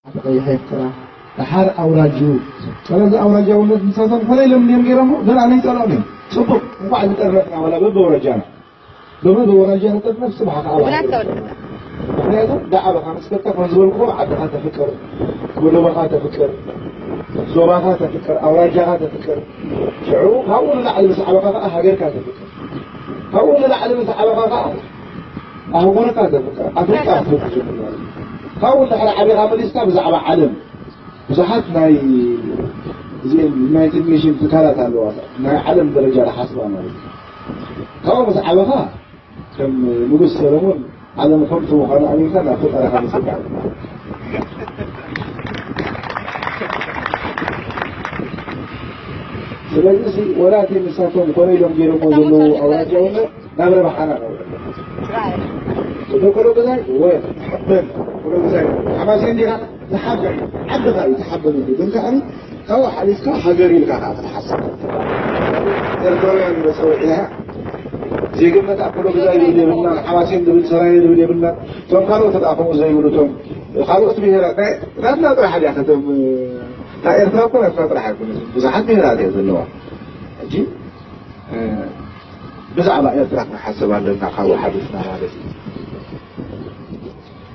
ተቐይሐ ይፍጠራ። ደሓር ኣውራጁ፣ ስለዚ ኣውራጃውነት ንሳቶም ኮነ ኢሎም እንዲዮም ገይሮሞ፣ ግን ኣነ ይጸልኦም እዮም። ጽቡቕ፣ እንኳዕ ዝጠረፍና ዋላ በብኣውራጃና። በብኣውራጃ ንጠርነፍ፣ ጽባሕ ከኣ ብናት ባዕሉ። ተወልደ። ምኽንያቱ፣ ደኣ ኣባኻ ምስ ከድካ፣ ከም ዝበልኩኹም፣ ዓድኻ ተፍቅር፣ ጎደቦኻ ተፍቅር፣ ዞባኻ ተፍቅር፣ ኣውራጃኻ ተፍቅር። ሽዑ፣ ካብኡ ንላዕሊ ምስ ዓበኻ ከኣ ሃገርካ ተፍቅር። ካብኡ ንላዕሊ ምስ ዓበኻ ከኣ ኣህጉርካ ተፍቅር። ኣፍሪቃ ክትፍቅር ትጀምር ማለት እዩ። ካብኡ እንድሕር ዓቢኻ መሊስካ ብዛዕባ ዓለም ብዙሓት ናይ እዚአን ዩናይትድ ኔሽን ትካላት ኣለዋ፣ ናይ ዓለም ደረጃ ዝሓስባ ማለት እዩ። ካብኡ ምስ ዓበኻ ከም ንጉስ ሰለሞን ዓለም ከምቲ ምዃኑ ኣሚንካ ናብ ፈጣሪኻ ምጽጋዕ። ስለዚ እዚ ወላ እቲ ንሳቶም ኮነ ኢሎም ገይሮሞ ዘለዉ ኣውራጃውነት ናብ ረብሓና ነውዕሎ። እቶ ኮሎ ገዛይ ወይ ተሓበን፣ ኮሎ ገዛይ ሓማሴን ዲኻ? ተሓበን፣ ዓድኻ እዩ፣ ተሓበን እዩ። ግን ከኣ ካብኡ ሓሊፍካ ሃገር ኢልካ ከኣ ክትሓስብ። ኤርትራውያን መጸውዒና ዜግነት ኣኮሎ ገዛይ ዝብል የብልና፣ ሓማሴን ዝብል፣ ሰራየ ዝብል የብልና። እቶም ካልኦት ደኣ ከምኡ ዘይብሉ፣ እቶም ካልኦት ብሄራት ናይ ናትና ጥራሕ ድያ ከተም፣ እታ ኤርትራ እኮ ናትና ጥራሕ ኣይኮነትን፣ ብዙሓት ብሄራት እያ ዘለዋ። ሕጂ፣ እ፣ ብዛዕባ ኤርትራ ክንሓስብ ኣለና፣ ካብኡ ሓሊፍና ማለት እዩ።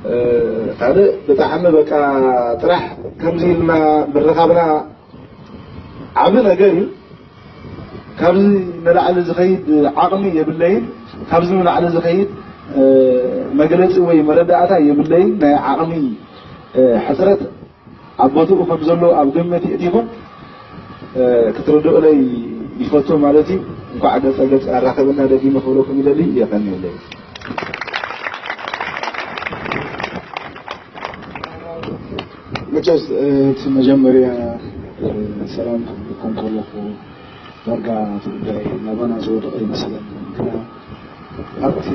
እ፣ ካልእ ብጣዕሚ በቃ ጥራሕ ከምዚ ኢልና ምርኻብና ዓቢ ነገር እዩ። ካብዚ ንላዕሊ ዝኸይድ ዓቕሚ የብለይን። ካብዚ ንላዕሊ ዝኸይድ፣ እ፣ መግለጺ ወይ መረዳእታ የብለይን። ናይ ዓቕሚ፣ እ፣ ሕጽረት ኣብ ቦትኡ ከም ዘሎ ኣብ ግምት የእቲኹም፣ እ፣ ክትርድኡለይ ይፈቱ ማለት እዩ። እንኳዕ ገጸ ገጽ ኣራኸበና ደጊመ ክብለኩም ይደሊ። የቐንየለይ። መቸስ፣ እ፣ እቲ መጀመርያ፣ እ፣ ሰላም ክብለኩም ከለኹ፣ ዳርጋ እቲ ጉዳይ ናባና ዝወደቐ ይመስለኒ። ግና ኣብቲ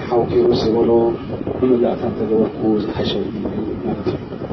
ሓው ኪሮስ ዝበሎ ምምላእታ እንተገበርኩ ዝሓሸ እዩ ማለት እዩ።